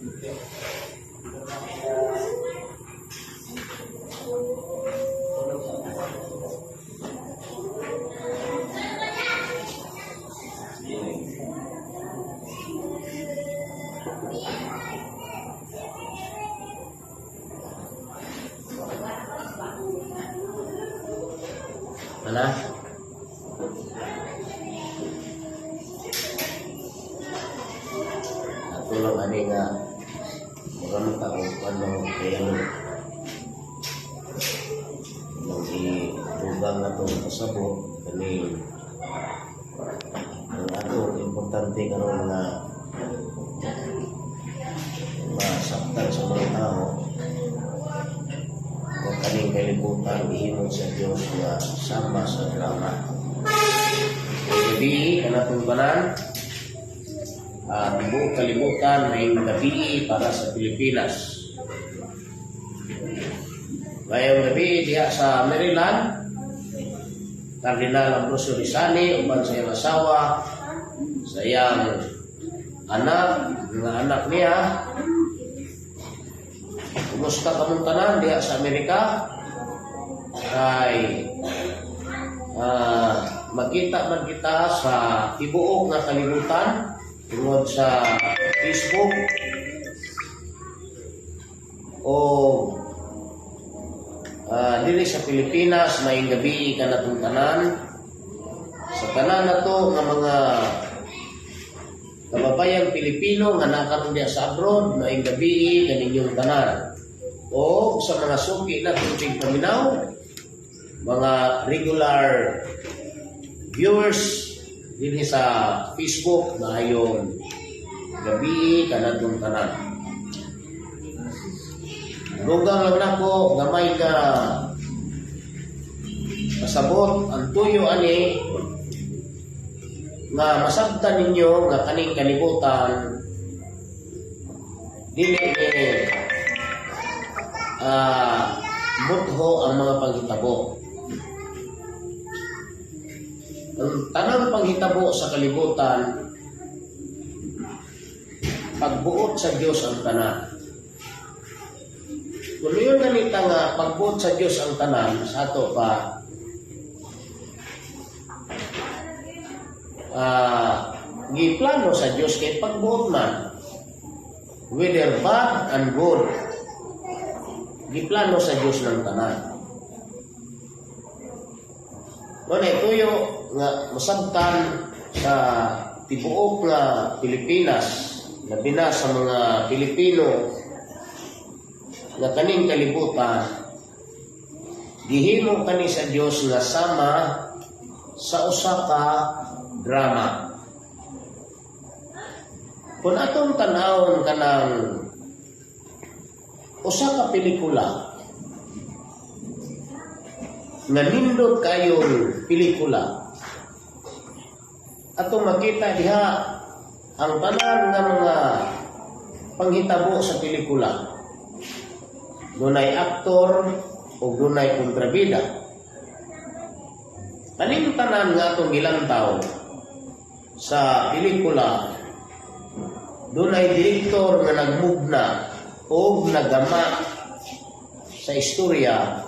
Mana? Ato lang ani nga mga tao ano kaya ano nang idugang na itong pasabot kani ang ato importante karon nga masabtan sa mga tao kung kaning kalibutan gihimo sa Dios nga sama sa drama. Gabi kanatong tanan, tibuok kalibutan, maayong gabi para sa Pilipinas. Maayong gabi diha sa Maryland, Cardinal Ambrosio Rizani uban sa iyang asawa, sa iyang anak, mga anak niya. Kumusta kamong tanan diha sa Amerika? Kay magkita man kita sa tibuok nga kalibutan tungod sa Facebook o dili sa Pilipinas. Maayong gabi kanatong tanan, sa tanan nato nga mga kababayang Pilipino nga nakaroon diha sa abroad, maayong gabi kaninyong tanan, o sa mga suki na tigpaminaw, mga regular viewers dinhi sa Facebook, maayong gabi kanatong tanan. Dugang lang nako gamay ka pasabot ang tuyo ani nga masabtan ninyo nga kaning kalibutan dili ni mutho ang mga panghitabo. Ang tanang panghitabo sa kalibutan, pagbuot sa Dios ang tanan. Kung yun ganita nga pagbuot sa Dios ang tanan, sa ato pa giplano sa Dios kay pagbuot man, whether bad and good, giplano sa Dios ng tanan. Muna tuyo nga masabtan sa tibuok nga Pilipinas, labi na sa mga Pilipino, nga kaning kalibutan gihimo kani sa Dios nga sama sa usa ka drama. Kung atong tan-awon kanang usa ka pelikula nga nindot kayong pelikula, atong makita diha ang tanan nga mga panghitabo sa pelikula. Dunay aktor o dunay kontrabida. Kaning tanan nga atong gilantaw sa pelikula, dunay direktor nga nagmugna o nagama sa istorya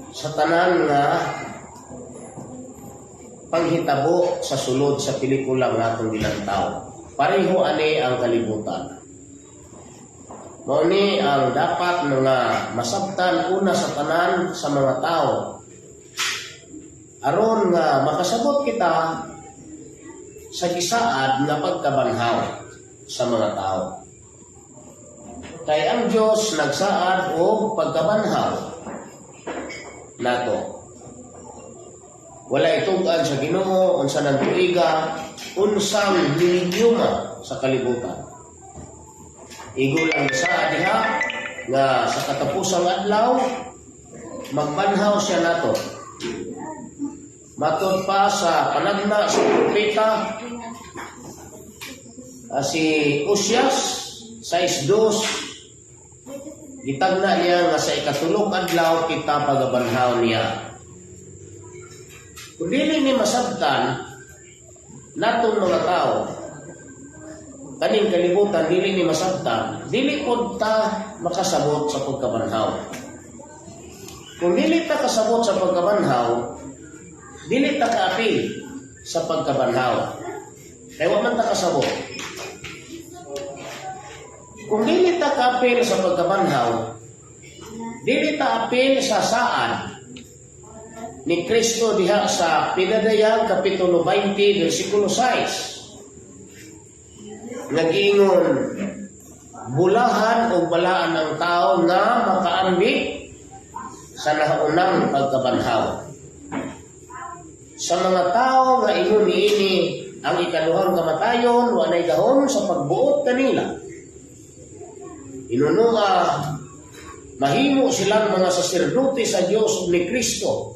sa tanan nga panghitabo sa sulod sa pelikula nga atong gilantaw. Pareho ani ang kalibutan. Mao ni ang dapat nga masabtan una sa tanan sa mga tao aron nga makasabot kita sa gisaad nga pagkabanhaw sa mga tao. Kay ang Dios nagsaad og pagkabanhaw nato. Wala itug-an sa Ginoo unsa nang tuiga, unsang millennium sa kalibutan. Igo lang sa diha nga sa katapusang adlaw magbanhaw siya nato. Matod pa sa panagna sa propeta si Osias 6:2, gitagna niya nga sa ikatulong adlaw kita pagabanhaw niya. Kung dili ni masabtan natong mga tao kaning kalibutan dili ni masabtan, dili pod ta makasabot sa pagkabanhaw. Kung dili ta kasabot sa pagkabanhaw, dili ta kaapil sa pagkabanhaw. Kay wa man ta kasabot. Kung dili ta kaapil sa pagkabanhaw, dili ta apil sa saad ni Kristo diha sa Pinadayag Kapitulo 20, versikulo 6. Nag-ingon, "Bulahan o balaan ang tao nga makaambit sa naunang pagkabanhaw. Sa mga tao nga ingon niini, ang ikaduhang kamatayon walay gahom sa pagbuot kanila. Hinunua, mahimo silang mga saserdote sa Dios ug ni Kristo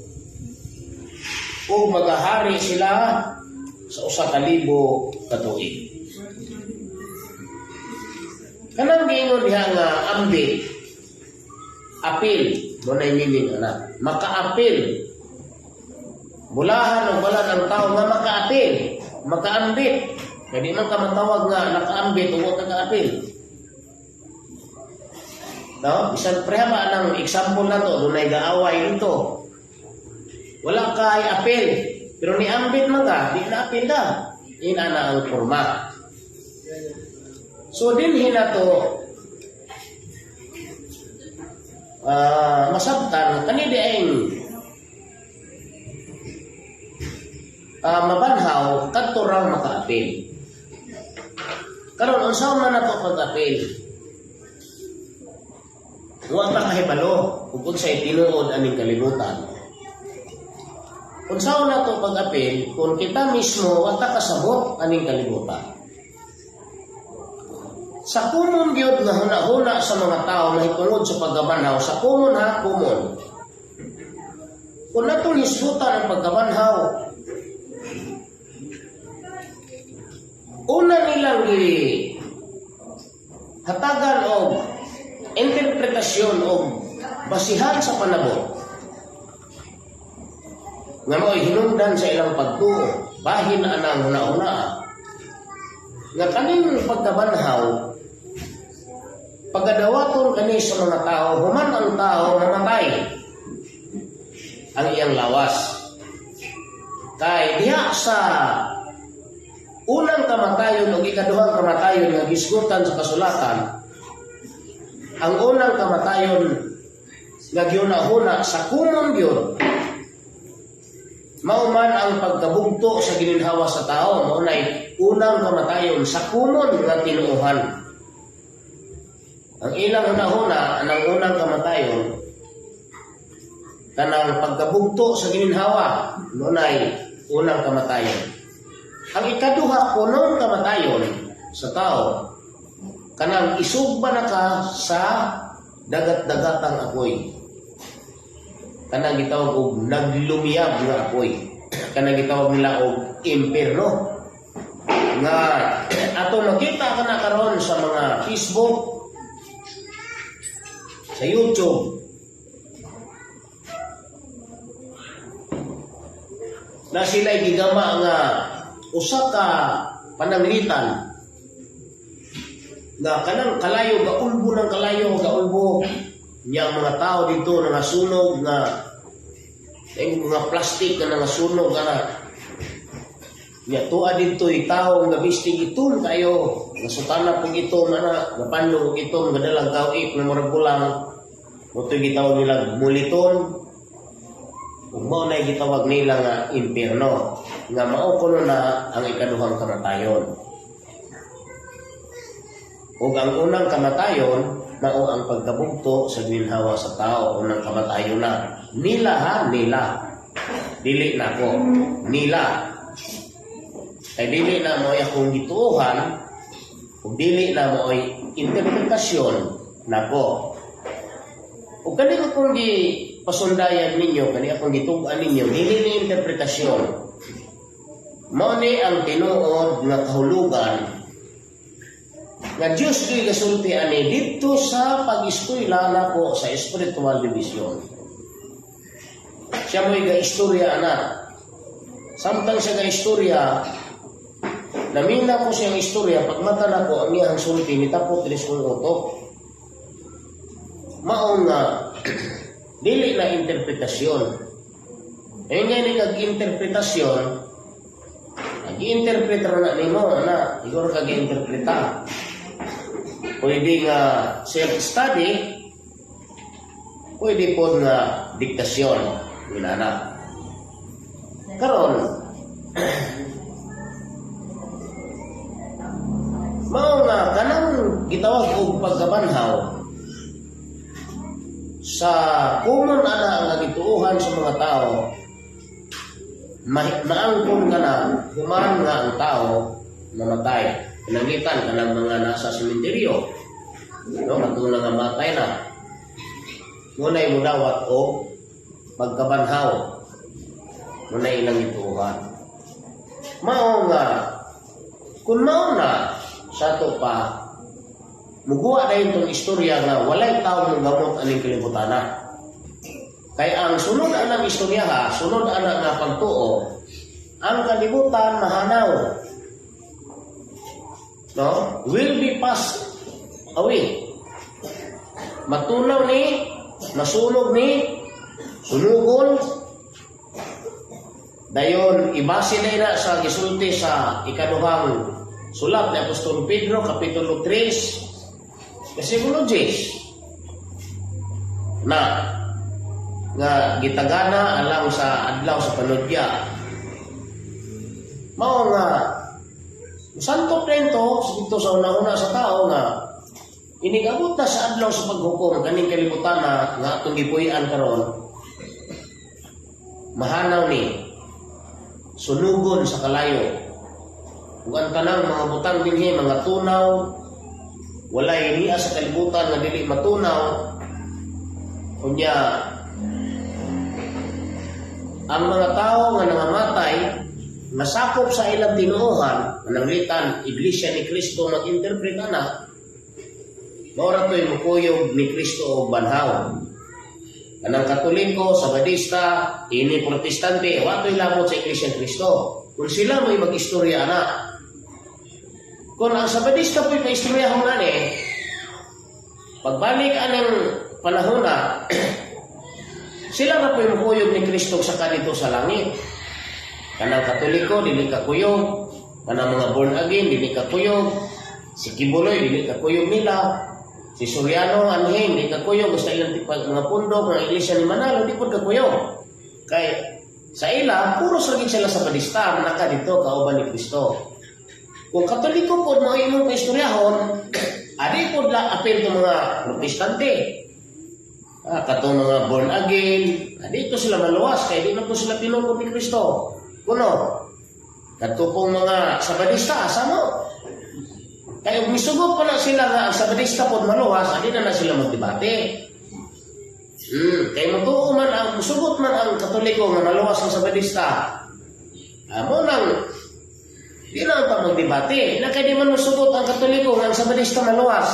ug magahari sila sa 1,000 ka tuig." Kanang giingon diha nga ambit, apil, mao na meaning ana, makaapil. Bulahan o balaan ang tao nga makaapil, makaambit. Kaya di man ka matawag nga nakaambit o wa ka kaapil. No? Bisan preha ba ang example na to, dunay gaaway dito. Wala kay apil, pero niambit man ka, di na apil ka. Ina na ang forma. So dinhi na to masabtan kani di ang mabanhaw kadto rang makaapil. Karon, unsa man nato pag-apil? Wa ta kahibalo kung unsay tinuod aning kalibutan. Unsaon nato pag-apil kung kita mismo wa ta kasabot aning kalibutan? Sa common gyud nga huna-huna sa mga tao mahitungod sa pagkabanhaw, sa common ha, common. Kung natong hisgutan ang pagkabanhaw, una nilang gi hatagan og interpretasyon og basihan sa panabot nga mao'y hinungdan sa ilang pagtuo, bahin anang huna-huna nga kaning pagkabanhaw pagadawaton kani sa mga tao human ang tao mamatay ang iyang lawas. Kay diha sa unang kamatayon o ikaduhang kamatayon nga gisgutan sa kasulatan, ang unang kamatayon nga gihuna-huna sa common gyud mao man ang pagkabugto sa gininhawa sa tao, mao nay unang kamatayon sa common nga tinuohan. Ang ilang hunahuna, ang unang kamatayon kanang pagkabugto sa gininhawa, mao nay unang kamatayon. Ang ikaduha kunong kamatayon sa tao, kanang isugba na ka sa dagat-dagatang apoy, kanang gitawag og naglumiyab nga apoy, kanang gitawag nila og impierno nga ato makita kana karon sa mga Facebook, sa YouTube, na sila'y gigama nga usa ka pananglitan nga kanang kalayo gaulbo ng kalayo gaulbo niya ang mga tao dito na nasunog, nga yung mga plastic na nangasunog ana niya. Tuwa dito tao nga bistig itom kayo, nga sutana pong itom ana, nga panlong og itom, nga dalang kawit nga murag bulang mo, gitawag nila muliton ug mao na gitawag nila nga impierno, nga mao kuno na ang ikaduhang kamatayon. Ug ang unang kamatayon mao ang pagkabugto sa ginhawa sa tao, unang kamatayon na nila ha, nila, dili na ko, nila, kay dili na mo'y akong gituohan ug dili na mo'y interpretasyon nako. Ug kani akong gi pasundayan ninyo, kani akong gitug-an ninyo, dili ni interpretasyon. Mao ni ang tinuod nga kahulugan nga Diyos ko'y gasulti ani dito sa pag-eskwela nako sa spiritual division. Siya mo'y ga-istorya anak. Samtang siya ga-istorya, Naminaw ko siyang istorya, pagmata nako ang iyang sulti, nitapot diri sa kong utok. Mao nga dili na interpretasyon. Eh nga ni kag interpretasyon, nag-interpret ra na nimo na, igor kag interpreta. Pwede nga self-study, pwede po nga diktasyon, minana. Karon, mao nga kanang gitawag og pagkabanhaw sa common ana nga gituohan sa mga tao, maangkon ka na human nga ang tao namatay. Pinangitan kanang mga nasa sementeryo, no, katong nga matay na munay mudawat o pagkabanhaw, munay ilang gituohan. Mao nga kung mao na sa ato pa muguwa na tong istorya nga walay tao mogamot aning kalibutana. Kay ang sunod anang istorya ha, sunod ana nga pagtuo, ang kalibutan mahanaw. No? Will be passed away. Matunaw ni, masunog ni, sunugon, dayon ibase na ina sa gisulti sa ikaduhang sulat ni Apostol Pedro, Kapitulo 3, versikulo 10, na nga gitagana alang sa adlaw sa panudya. Mao nga santop na ito dito sa una-una sa tao nga inigabot na sa adlaw sa paghukom, kaning kalibutan na nga atong gipuy-an karon, mahanaw ni, sunugon sa kalayo ug ang tanang mga butang dinhi mga tunaw. Walay niya sa kalibutan nga dili matunaw. Unya ang mga tao nga nangamatay masakop sa ilang tinuohan, mananglitan Iglesia ni Cristo mag-interpret ana, mao ra to'y mukuyog ni Kristo og banhaw. Kanang Katoliko, Sabadista, ini Protestante, wa to'y labot sa Iglesia ni Kristo. Kung sila mo'y mag-istorya ana. Kung ang Sabadista po'y paistorya hong ani, pagbalik anang panahon na, sila na po'y mukuyog ni Kristo sa kanito sa langit. Kanang Katoliko, dili ka kuyog. Kanang mga born again, dili ka kuyog. Si Quiboloy, dili ka kuyog nila. Si Soriano, Anhing, di ka kuyog. Basta ilang mga pundok, mga iglesia ni Manalo, di po ka kuyog. Kay sa ila, puro sa sila Sabadista, naka dito, kauban ni Kristo. Kung Katoliko po, mga imong kaistoryahon, adi po la apil itong mga Protestante. Ah, katong mga born again, adi ito sila maluwas, kaya di na po sila tinukod ni Kristo. Kuno, kadto pong mga Sabadista, asa mo? Kaya kung misugot pa na sila nga ang Sabadista po maluwas, adi na na sila magdebate. Kay mutuo man ang musugot man ang Katoliko nga maluwas ang Sabadista. Amo nang di na pa magdebate. Na kay di man musugot ang Katoliko nga ang Sabadista maluwas.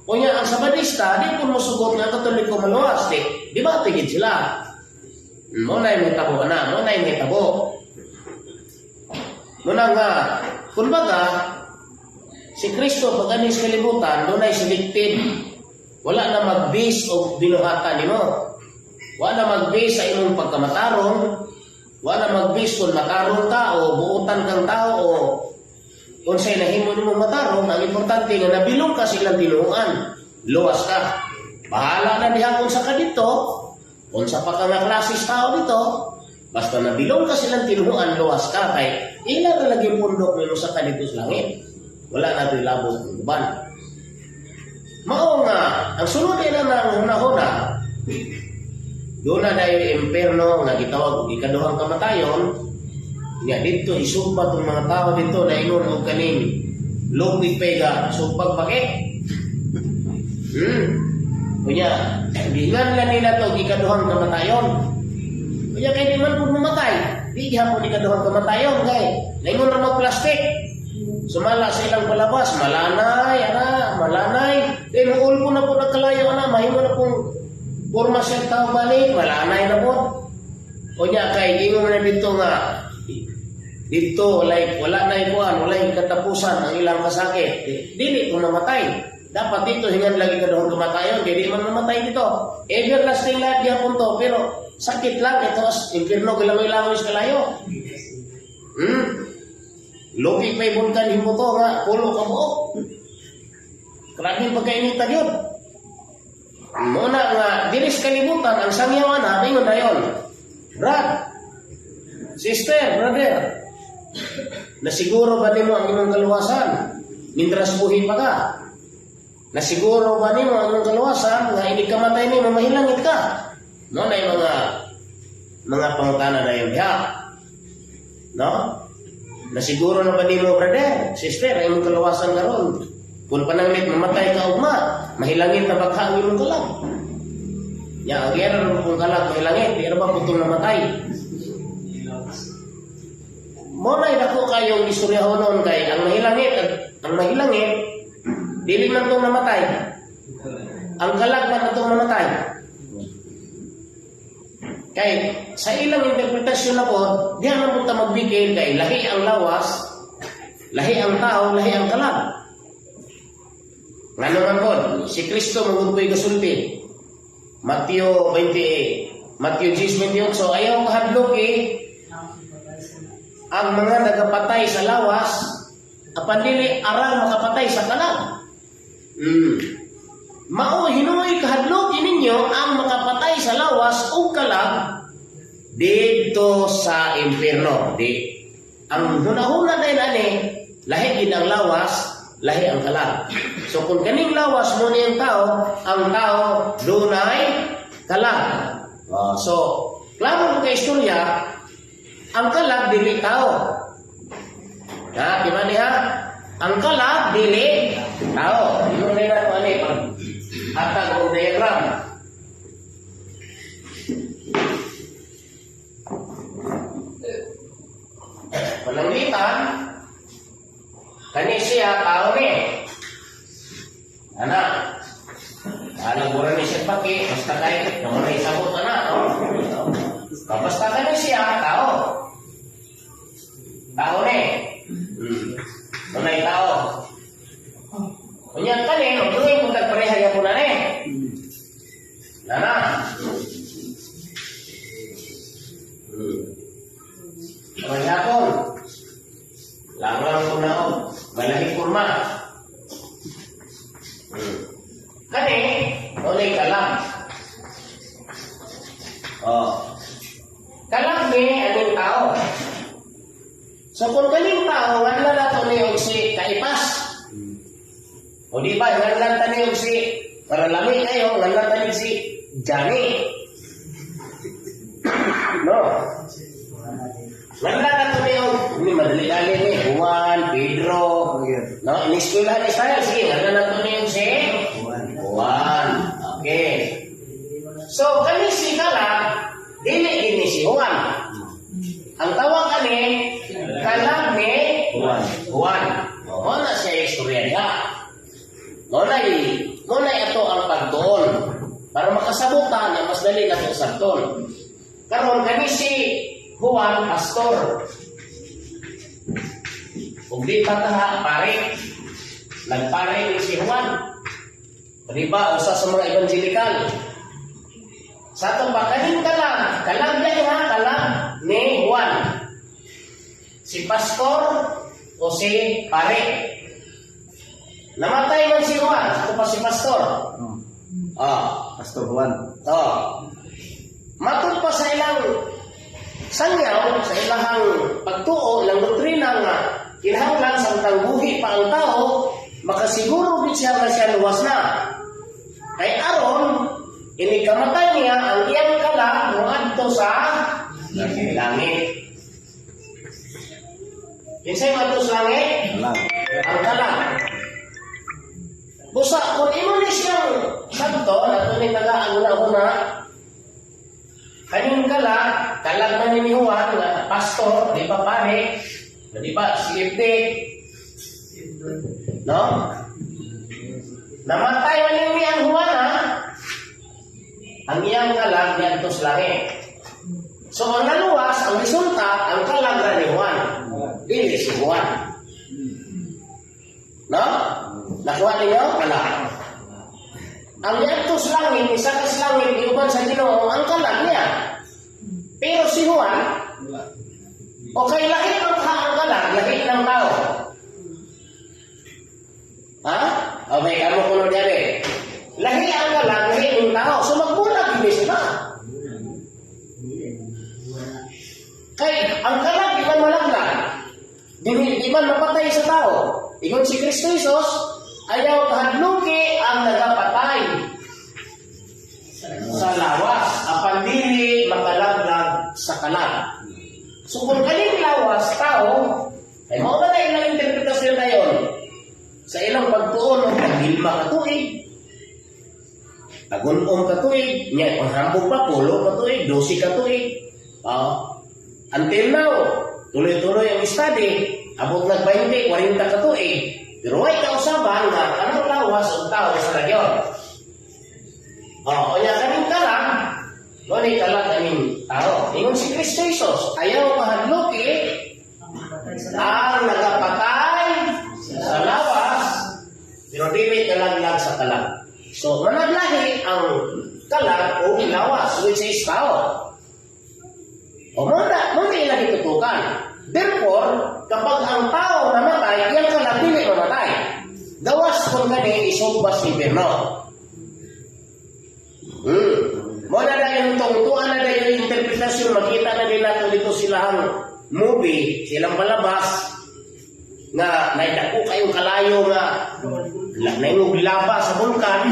Unya ang Sabadista di po musugot nga ang Katoliko maluwas, di debate gid sila. Mo na yung hitabo na, mo na yung hitabo. Muna nga, kumbaga, si Kristo pag anis kalibutan, doon ay selected. Wala na mag-base og binuhatan nimo. Wala na mag-base sa imong pagkamatarong. Wala na mag-base kung matarong ka o buutan kang tao o kung sa'y nahimo nimo matarong. Ang importante nga nabilong ka sa ilang tinuohan. Luwas ka. Bahala na diha kung sa ka dito, kung sa pa ka nga klasis tao dito, basta nabilong ka silang tinuohan, luwas ka. Kay ila na lagi pundok mo sa ka dito sa langit. Wala na ito'y labot ng uban. Mao nga, ang sunod nila ng hunahuna, doon na dahil imperno nga gitawag og ikaduhang kamatayon, nga dito isumbat ang mga tao dito na ingon og kaning lupig pega sumpag bakit? Kunya, giingan lang nila to ikaduhang kamatayon. Kunya kay di man pud mamatay, di gihapon ikaduhang kamatayon kay naingon ra mag plastic. Sumala sa ilang palabas, malanay, ana, malanay. Di mo ulpo na po nagkalayo, ana, mahimo na pong porma siya tao balik, malanay na po. Unya kay ingon na dito nga, Dito like wala na ikuan, wala yung katapusan ang ilang kasakit. Dili kung namatay. Dapat dito hingan lagi ka doon kamatayon, kay di man mamatay dito. Everlasting life gyapon to, pero sakit lang ito as impierno gilangoy-langoy sa kalayo. Lugi pa'y bulkan himo to nga pulo ka buok. Grabe yung pagkainitan yun. Muna nga, diri sa kalibutan, ang sangyaw na, ingon dayon. Brad, sister, brother, nasiguro ba nimo ang imong kaluwasan? Mintras buhi pa ka. Nasiguro ba nimo ang imong kaluwasan nga inig kamatay nimo mahilangit ka? No na yung mga pangutana na yun diha. No? Nasiguro na ba nimo, brother, sister, ang imong kaluwasan karon? Kung pananglit mamatay ka ugma, mahilangit na bakha ang imong kalag. Ya, ang gera ro kung kalag mahilangit, di ra ba putong namatay? Mo na dako kayong istoryahonon kay ang mahilangit dili man tong namatay. Ang kalag man atong namatay. Kay sa ilang interpretasyon na po, di na punta magbikil kay lahi ang lawas, lahi ang tao, lahi ang kalag. Ngano man po, si Kristo mangud po'y gasulti. Mateo 20, Mateo 10:28, "Ayaw kahadlok ang mga nagapatay sa lawas, apan dili arang makapatay sa kalag." Mao hinuoy kahadlok ninyo ang makapatay sa lawas ug kalag didto sa impierno. Di ang hunahuna dahil ani, lahi gid ang lawas, lahi ang kalag. So kung kaning lawas mo niyang tao, ang tao dunay kalag. Oh, so klaro mo kay istorya, ang kalag dili tao. Ha, di ba niya? Ang kalag dili tao. Yung na ko ani pag hatag og diagram. Pananglitan, kani siya tao ni. Ana. Alam mo ni siya paki, basta kay kamo na isabot ana, no? Basta kani siya tao. Tao ni. Unay tao. Unya kani, magdrawing mo tag pareha gyapon na ni. Nana. Pareha. Lang-lang ko na og malahi kurma. Kani, unay kalag. Oh. Kalag ni aning tao. So kung kaning tao, nganlan nato ni og si Kaipas. O di ba, nganlan ta ni og si, para lami kayo, nganlan ta ni si Johnny. No? Nganlan nato ni og, hindi madali-dali ni, Juan, Pedro, no? In-eskwelahan ni style, sige, nganlan nato ni og si Juan. Okay. So, kani si kalag, dili gini si Juan. Ang tawag kani, kalag ni Juan. Juan. Mo na siya istorya niya. Mo na ito ang pagtuon. Para makasabutan, nga mas dali na ito sabton. Karon kani si Juan, pastor. Kung di pa taha, pare. Nagpare ni si Juan. Di ba, usa sa mga evangelical. Sa atong ba, kaning kalag, kalag yan ha, kalag ni Juan. Si pastor o si pare. Namatay man si Juan, ito pa si pastor. Oh. Ah, Pastor Juan. Oh. Matod pa sa ilang sangyaw, sa ilahang pagtuo, ilang doktrina nga, kinahanglan samtang buhi pa ang tao, makasiguro gid siya nga siya luwas na. Kay aron, ini kamatay niya, ang iyang kalag moadto sa langit. Kinsay moadto sa langit? Kalag. Ang kalag. Busa, kung imo ni siyang santo, nato ni taga ang una-una, kaning kalag, kalag man ni Juan, nga pastor, di ba pare, di ba CFD, no? Namatay man ni ang Juan, ha? Ang iyang kalag niadto sa langit. So ang naluwas, ang resulta, ang kalag ra ni Juan. Dili si Juan. No? Nakuha ninyo? Wala. Ang niadto sa langit, isa ka sa langit, giuban sa Ginoo, ang kalag niya. Pero si Juan, okay, lahi ang ka ang kalag, lahi ng tao. Ha? Okay, kamo kuno dere. Lahi ang kalag, lahi ng tao. So magbulag ini sila. Kay ang kalag di man malaglag. Di man mapatay sa tao. Ingon si Kristo Jesus, ayaw kahadluki ang nagapatay sa lawas, apan dili makalaglag sa kalag. So kung kaning lawas tao, ay mao na ilang interpretasyon na yon sa ilang pagtuon og tagilma ka tuig, tagunom ka tuig, nya panghambog pa 8 ka tuig, 12 ka tuig. Until now, tuloy-tuloy ang study, abot nag 20, 40 ka tuig. Pero way kausaban nga kanang lawas og tao sa nagyon. Oh, unya kaning kalag, mo ni kalag aning tao. Ingon si Kristo Jesus, ayaw kahadluki ang nagapatay sa lawas, pero dili kalaglag sa kalag. So, managlahi ang kalag o lawas, which is tao. O mo na ilang itutukan. Therefore, kapag ang tao namatay, iyang kalag dili mamatay. Gawas kung kani isugba sa impyerno. Mo na dayon tungtuan na dayon interpretasyon, makita na nila kung dito silahang movie, silang palabas, nga naidako kayong kalayo nga naingog laba sa bulkan,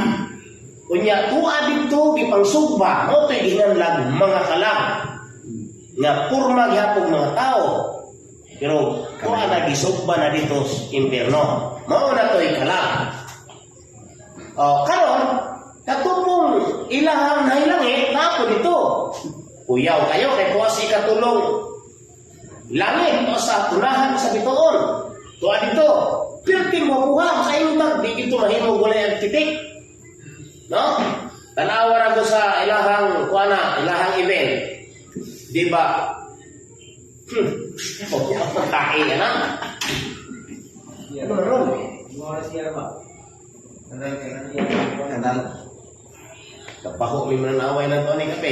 unya tuwa didto gipangsugba, mao to'y gihinanlag mga kalag nga purma gihapon mga tao, pero tuwa na gisugba na dito sa impyerno. Mao na to'y kalag. O karon, katupong ilahang nahilangit na dito, kuyaw kayo kay tuwa si katulong langit o sa tunahan sa bituon, tuwa dito pirti mo kuha sa imong di dito mahimo gulay ang titik, no? Tanawa ra ko sa ilahang kuana, ilahang event, di ba? Oh, tae na ano ron. Kanal. Kapaho mi mananaway na to ni kape.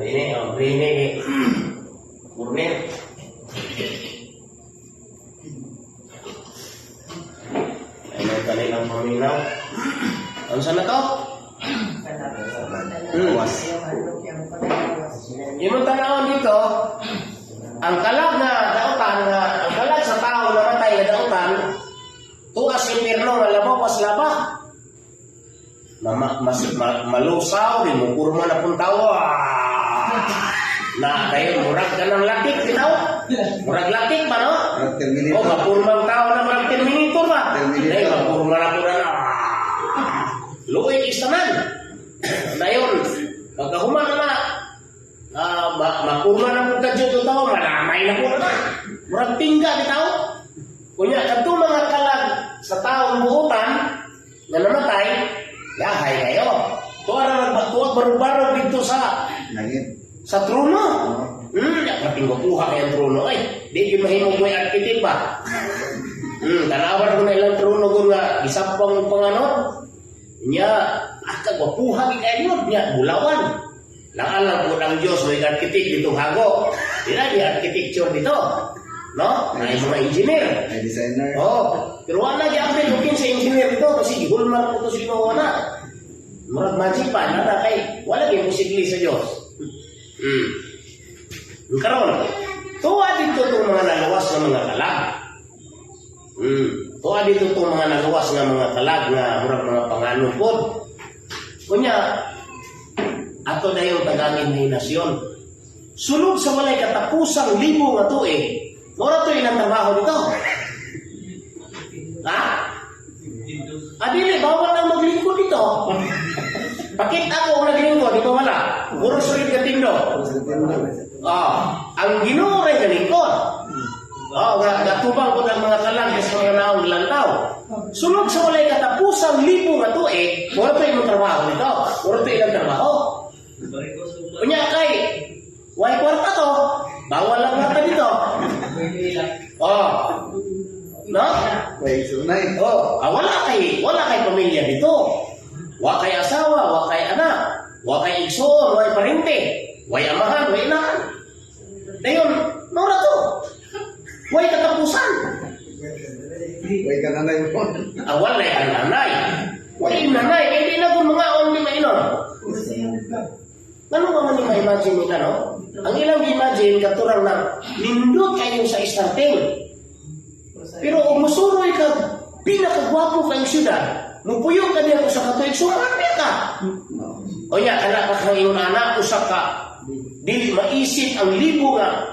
Ini, oh, ini, Kurnia. Ano kanilang paminaw? Ano na to? Lawas. Yung tanawon dito, ang kalag na dautan, nga, ang kalag sa tao na matay na dautan, tuas impyerno nga labaw pas laba. Mama, mas, malusaw, di mo kurma na pong tao. Ah! Na, kayo, murag ka ng latik, bitaw. Murag latik ba, no? Murag Terminator. Oh, mapurmang tao na murag Terminator ba? Terminator. Ay, mapurma na po na. Ah! Luoy istaman. Dayon, pagkahuman na na, mapurma na po kadyo to tao, malamay na po na. Murag tingga, bitaw. Kunya, kadto mga kalag sa taong buutan na namatay, yahay kayo. Tuwa na nagpatuwag, barog-barog dito sa Langit. sa trono. Kaping kuha kay ang trono ay. Di gyud mahimong may architect ba? Tanawan ko na ilang trono ko nga gisampang og panganod. Nya, aka gwapuha gid kayo nya bulawan. Lang lang po ng Diyos may architect dito hago. Di na di architecture dito. No? Ay mga engineer. Ay designer. Oh, pero wala gyapon kung sa engineer dito kasi gihulman po to sa Ginoo na. Murag magic pa na kay wala gyud posible sa Dios. Karon, tuwa dito itong mga nagawas ng mga kalag. Tuwa dito itong mga nagawas ng mga kalag nga murag mga panganupod. Kunya, ato na yung tagangin ni nasyon. Sulod sa walay katapusang libo nga tuig, mura to ilang trabaho dito. Ha? Adili, bawal ang maglingkod dito. Pakita ko ang naglingkod, dito wala. Puro sulit ka tindo. Ah, ang Ginoo ray galingkod. Oh, nga gatubang ko ng mga kalag sa mga naong lantaw. Sulod sa walay katapusang libo nga tuig, mura to imong trabaho dito. Mura to ilang trabaho. Unya kay way kwarta to, bawal lang kwarta dito. Oh. No? Way sunay. Oh, wala kay pamilya dito. Wa kay asawa, wa kay anak, wa kay igsoon, wa kay parente, way amahan, way inahan. Dayon, mura to. Way katapusan. Way kananay mo. Ah, walay ang nanay. Way nanay, kay di na kung mga on di mainom. Ano nga man yung ma-imagine nila, no? Ang ilang imagine, katurang na, nindot kayo sa starting. Pero kung musuroy ka, pinakagwapo kayong syudad, mupuyo ka niya sa katuig, sumarang niya ka. No. O niya, kana pa kang iyong anak, usa ka, dili maisip ang libo nga.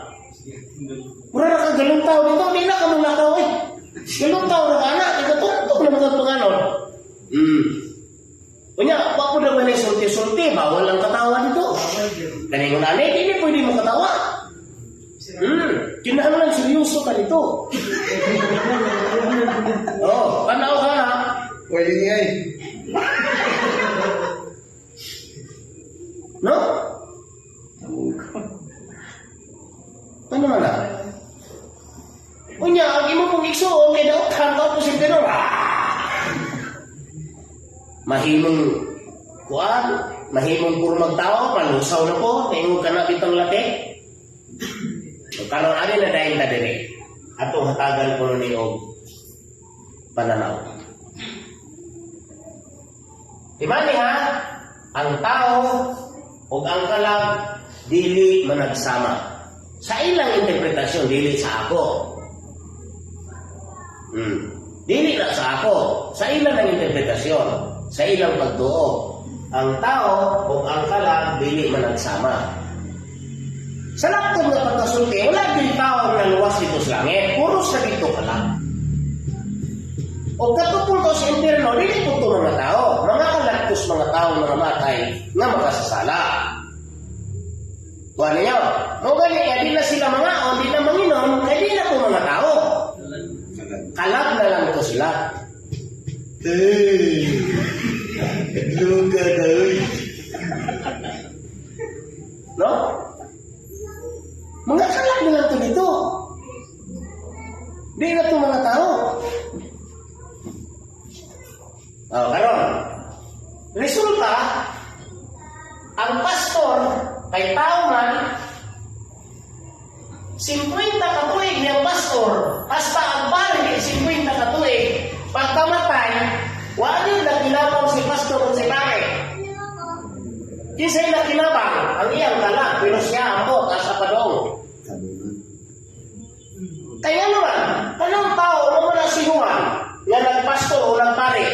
Mura na ka galuntaw dito, di na ka mulakaw eh. Galuntaw na ka anak, ikatungtong na mga panganon. Unya, wa po naman ay sulti-sulti, bawal ang katawa dito. Kaningon ani, dili pwede mo katawa. Kinahanglan seryoso ka dito. Oh, tanaw ka na. Way ingay. No? Ano man na? Unya, ang imo pong igsuon kay daotan ka po si Pedro. Ah! Mahimong kuan, mahimong puro tao, palusaw na po, tingog ka na bitang late. So, karon ani na dayon ta diri. Atong hatagan ko ni og pananaw. Timani ha, ang tao ug ang kalag dili managsama. Sa ilang interpretasyon, dili sa ako. Dili na sa ako. Sa ilang ang interpretasyon, sa ilang pagtuo. Ang tao o ang kalag dili managsama. Sa laktong nga pagkasulti, wala din tao nga luwas dito sa langit. Puros na dito kalag. O katupong to sa impyerno, dili po ito mga tao. Mga kalagtos mga tao nga namatay nga makasasala. Kuha ninyo, mo gani nga di na sila mga o di na manginom, kay di na po mga tao. Kalag na lang to sila. Hey! Luka daw. No? Mga kalag na lang to dito. Di na to mga tao. Oh, karon. Resulta, ang pastor kay tao man 50 ka tuig niyang pastor, hasta ang pare 50 ka tuig, pagkamatay, wala din nakinabang si pastor o si pare. Kinsay nakinabang, ang iyang kalag, pero siya ako, asa pa dong. Kaya naman, kanang tao, mo na si Juan, nga nagpastor o nagpare.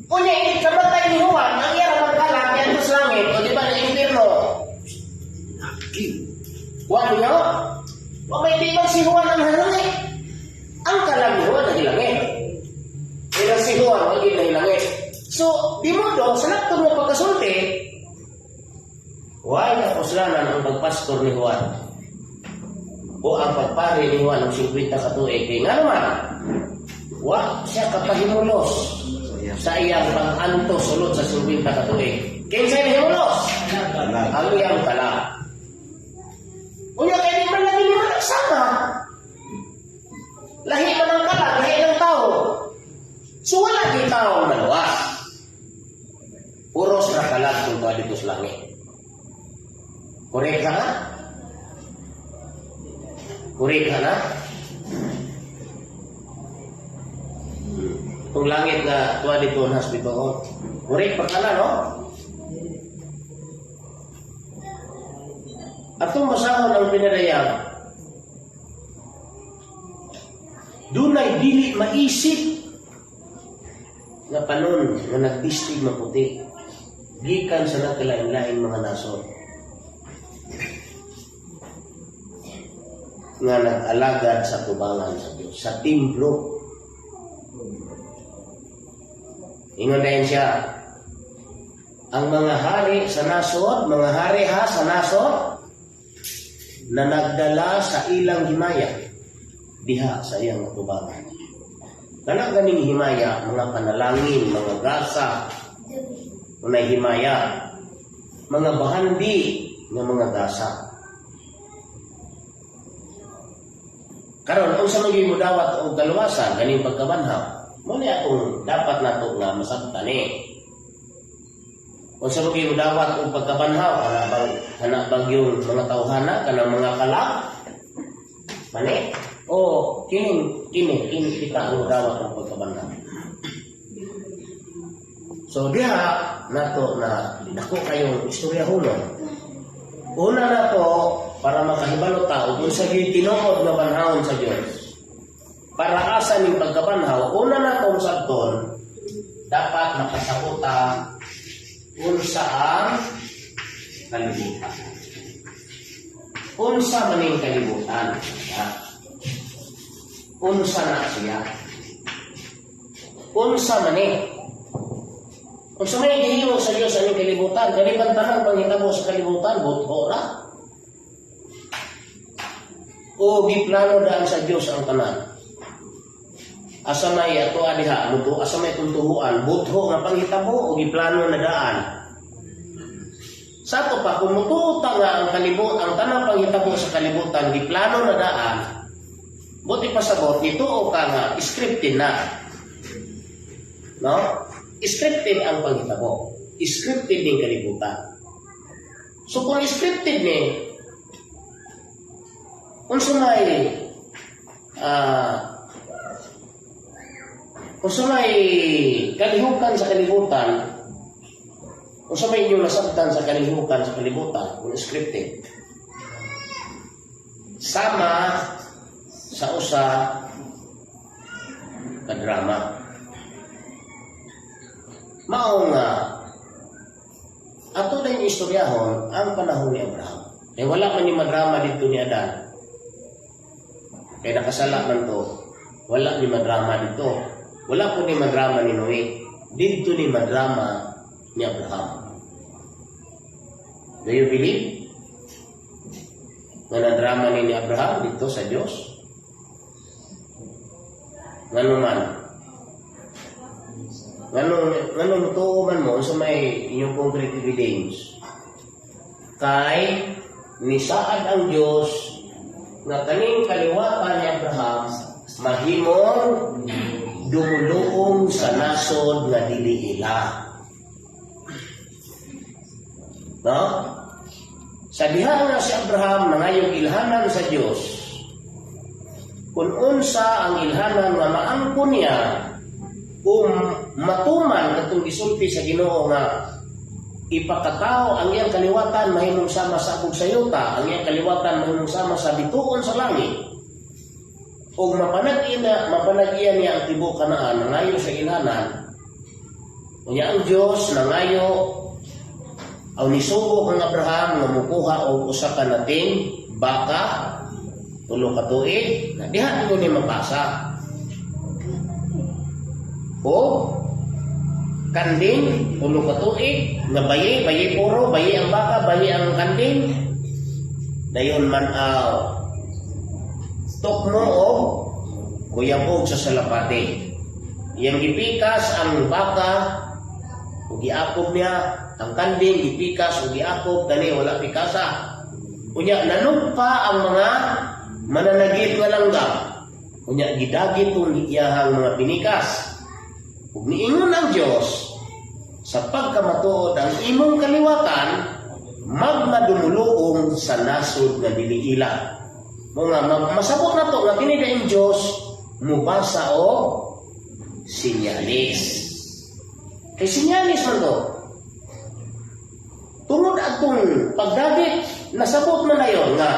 Unya, ikamatay ni Juan, ang iyang magkalag, yan sa langit, o di ba na impyerno? Wa niyo? Wa may di si Juan ang halangit. Ang kalag ni Juan ang hilangit. Pero si Juan ang hilangit. So, di mo do, sa laktong mo pagkasulti, why kapuslanan ang pagpastor ni Juan? O ang pagpare ni Juan ng 50 ka tuig. Kaya nga naman, wa siya kapahimulos sa iyang pag-antos sulod sa 50 ka tuig. Kinsay himulos? Ang iyang kalag. Unya kay di man lagi nila nagsama. Lahi man ang kalag, lahi ng tao. So wala di tao maluwas. Puros na kalag kung dito sa langit. Correct ka na? Correct ka na? Kung langit nga tuwa dito na hospital. Correct pa ka na, no? Atong basahon ang pinadayag, dunay dili maisip nga panon nga nagdistig maputi gikan sa nagkalain-laing mga nasod nga nag-alagad sa tubangan sa Dios, sa templo. Ingon dayon siya, ang mga hari sa nasod, mga hari ha sa nasod, na nagdala sa ilang himaya diha sa iyang tubangan. Kana ganing himaya, mga panalangin, mga gasa, unay himaya, mga bahandi nga mga gasa. Karon, unsa man gyud modawat og kaluwasan ganing pagkabanhaw? Mao ni atong dapat nato nga masabtan ni. Unsa man gyud modawat og pagkabanhaw, kana bang yung mga tawhana, kanang mga kalak? Mani? O kining kini kini kita ang modawat og pagkabanhaw. So diha nato na dako kayong istorya hunon. Una na to, para makahibalo ta og unsa gyud tinuod nga banhawon sa Dios. Para asa ning pagkabanhaw, una na tong sabton, dapat makasabot ta unsa ang kalibutan. Unsa man ning kalibutan? Ya. Unsa na siya? Unsa man ni? Unsa may gihimo sa Dios aning kalibutan? Kaliban tanang panghitabo sa kalibutan, butho ra. O giplano daan sa Dios ang tanan. Asa may ato diha, muto asa may tuntuhuan, butho nga panghitabo o giplano na daan. Sa ato pa, kung mutuo ta nga ang kalibot, ang tanang panghitabo sa kalibutan, giplano na daan, buti pasabot, nituo ka nga, scripted na. No? Scripted ang panghitabo. Scripted ning kalibutan. So kung scripted ni, unsa may kalihukan sa kalibutan, unsa may inyong nasabtan sa kalihukan sa kalibutan, kung scripted? Sama sa usa ka drama. Mao nga ato na yung istoryahon ang panahon ni Abraham. Eh wala man ni madrama dito ni Adan. Kaya nakasala man to. Wala ni madrama dito. Wala po ni madrama ni Noe. Dito ni madrama ni Abraham. Do you believe nga nadrama ni Abraham dito sa Diyos? Ngano man? Ngano tuo man mo sa may inyong concrete evidence? Kay nisaad ang Diyos nga kaning kaliwatan ni Abraham mahimong dumuluong sa nasod nga dili ila. No? Sa diha nga si Abraham nangayong ilhanan sa Dios, kung unsa ang ilhanan nga maangkon niya kung matuman katong gisulti sa Ginoo nga ipakatao ang iyang kaliwatan mahimong sama sa abog sa yuta, ang iyang kaliwatan mahimong sama sa bituon sa langit. Ug mapanag-iya niya ang tibuok Kanaan, nangayo sa ilhanan. Unya ang Dios nangayo aw nisugo kang Abraham nga mukuha og usa ka nating baka 3 ka tuig na diha mo ni mabasa. O kanding 3 ka tuig nga bayi, bayi puro, bayi ang baka, bayi ang kanding. Dayon man aw tukmo og kuyabog sa salapate. Iyang gipikas ang baka ug giakob niya ang kanding, gipikas ug giakob gani wala pikasa. Unya nanugpa ang mga mananagit nga langgam. Unya gidagit tong iyahang mga pinikas. Ug niingon ang Dios, sa pagkamatuod ang imong kaliwatan magmadumuluong sa nasod nga dili ila. Mo nga masabot na to nga kini daing Dios mubasa og sinyalis. Kay sinyalis man to. Tungod atong pagdagit, nasabot man na yon nga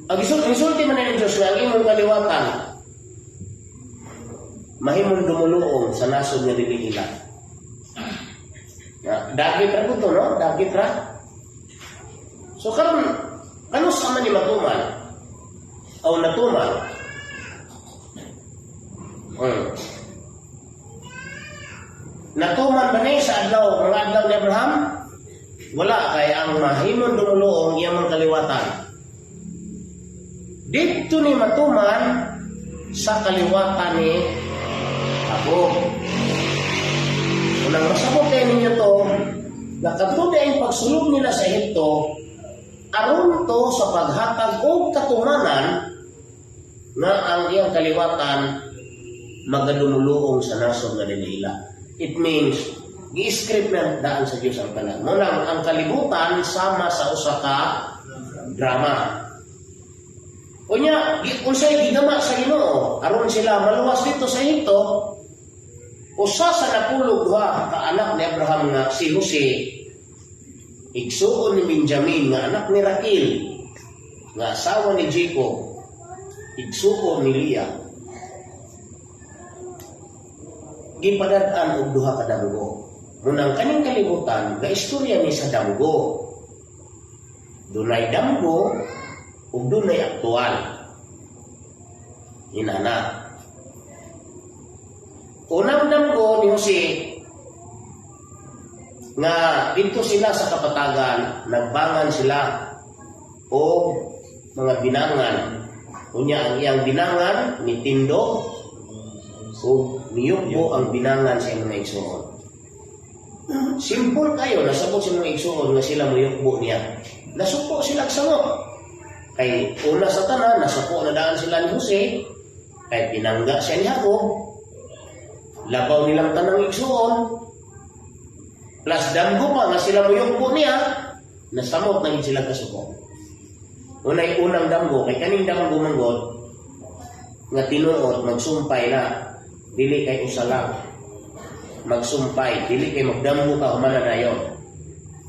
ang isulti man na ng Diyos nga ang imong kaliwatan mahimong dumuluong sa nasod nga dili ila. Na, dagit ra to, no? Dagit ra. So karon kanus man ni matuman? Aw natuman? Natuman ba ni sa adlaw, mga adlaw ni Abraham? Wala, kay ang mahimong dumuluong iyang mga kaliwatan. Dito ni matuman sa kaliwatan ni Jacob. Unang masabot kay ninyo to, nga kadto ang pagsulod nila sa Ehipto, aron to sa paghatag og katumanan nga ang iyang kaliwatan magadumuluong sa nasod nga dili ila. It means, gi-script na daan sa Dios ang tanan. Mao nang ang kalibutan sama sa usa ka drama. Unya, unsay gigama sa Ginoo aron sila maluwas dito sa Ehipto, usa sa 12 ka anak ni Abraham nga si Jose, igsuon ni Benjamin nga anak ni Raquel, nga asawa ni Jacob, igsuon ni Leah, gipadad-an og duha ka damgo. Munang kaning kalibutan, ga istorya ni sa damgo. Dunay damgo ug dunay aktual. Inana. Unang damgo ni Jose nga dito sila sa kapatagan, nagbangan sila o mga binangan. Unya, ang iyang binangan ni tindog ug niyukbo ang binangan sa iyang mga igsuon. Simple kayo, nasabot sa mga igsuon nga sila muyukbo niya. Nasuko sila samot. Kay una sa tanan, nasuko na daan sila ni Jose, kay pinangga siya ni Jacob, labaw nilang tanang igsuon, plus damgo pa nga sila muyukbo niya, nasamot na gid sila kasuko. Unay unang damgo, kay kaning damgo manggod, nga tinuod magsumpay na, dili kay usa lang. Magsumpay, dili kay magdamgo ka humana dayon.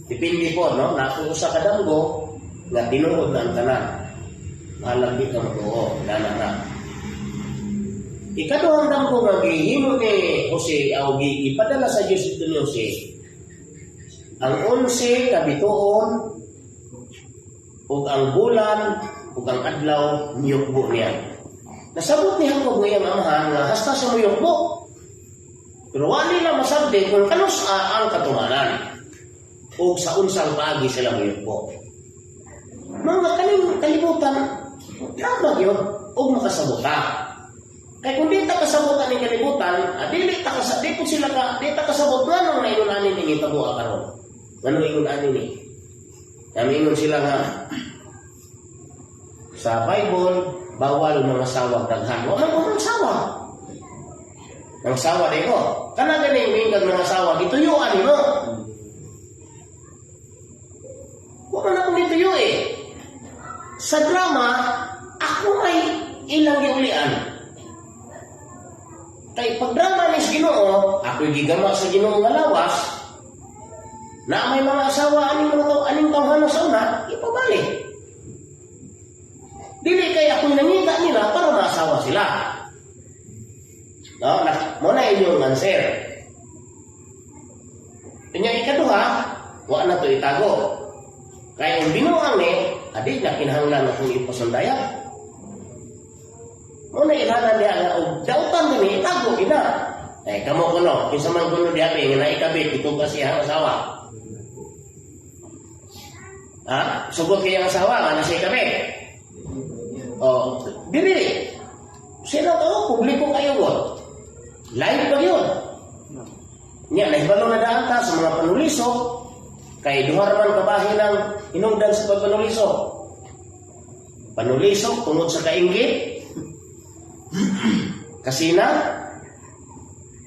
Depende po, no? Na kung usa ka damgo, nga tinuod na ang tanan. Mahalag di ka magtuo, nana na. Ikaduhang damgo nga gihimo ni Jose o gipadala sa Diyos ito ni Jose, ang 11 ka bituon ug ang bulan ug ang adlaw miyukbo niya. Nasabot ni Jacob nga iyang amahan nga hasta sa muyukbo. Pero wala nila masabdi kung kanus-a ang katumanan ug sa unsang paagi sila muyukbo. Mga kaning kalibutan, drama gyud ug makasabot ta. Kay kung di ta kasabot ani kalibutan, dili ta kasabot, di po sila ka, di ta kasabot nganong naingon ani ning hitabo karon. Nganong ingon ani ni? Namingon sila nga sa Bible bawal mga sawag daghan. Wa man ko mga sawa. Nang sawa di ko. Kana gani mingkag mga sawa gituyuan nimo. Wa man akong gituyo eh. Sa drama, ako may ilang giulian. Kay pag drama ni sa Ginoo, ako'y gigama sa Ginoo nga lawas, na may mga asawa aning mga tao aning tawhana sa una, ipabalik. Dili kay ako'y nangita nila para maasawa sila. No, na, mo na inyong answer. Kanya ikaduha, wa na to itago. Kaya ang binuang ni, adi na kinahanglan akong ipasundaya. Mo na ilhanan diha nga og dautan dinhi itago ina. Eh kamo kuno, kinsa man kuno diha nga naikabit ito siya ang asawa. Ha? Sugot kay ang asawa nga nasa ikabit. Oh, diri. Sino to? Publiko kayo god. Live pa yun. Nya, nahibalo na daan ta sa mga panulisok, kay duha ra man kabahin ang hinungdan sa pagpanulisok. Panulisok tungod sa kainggit, kasina,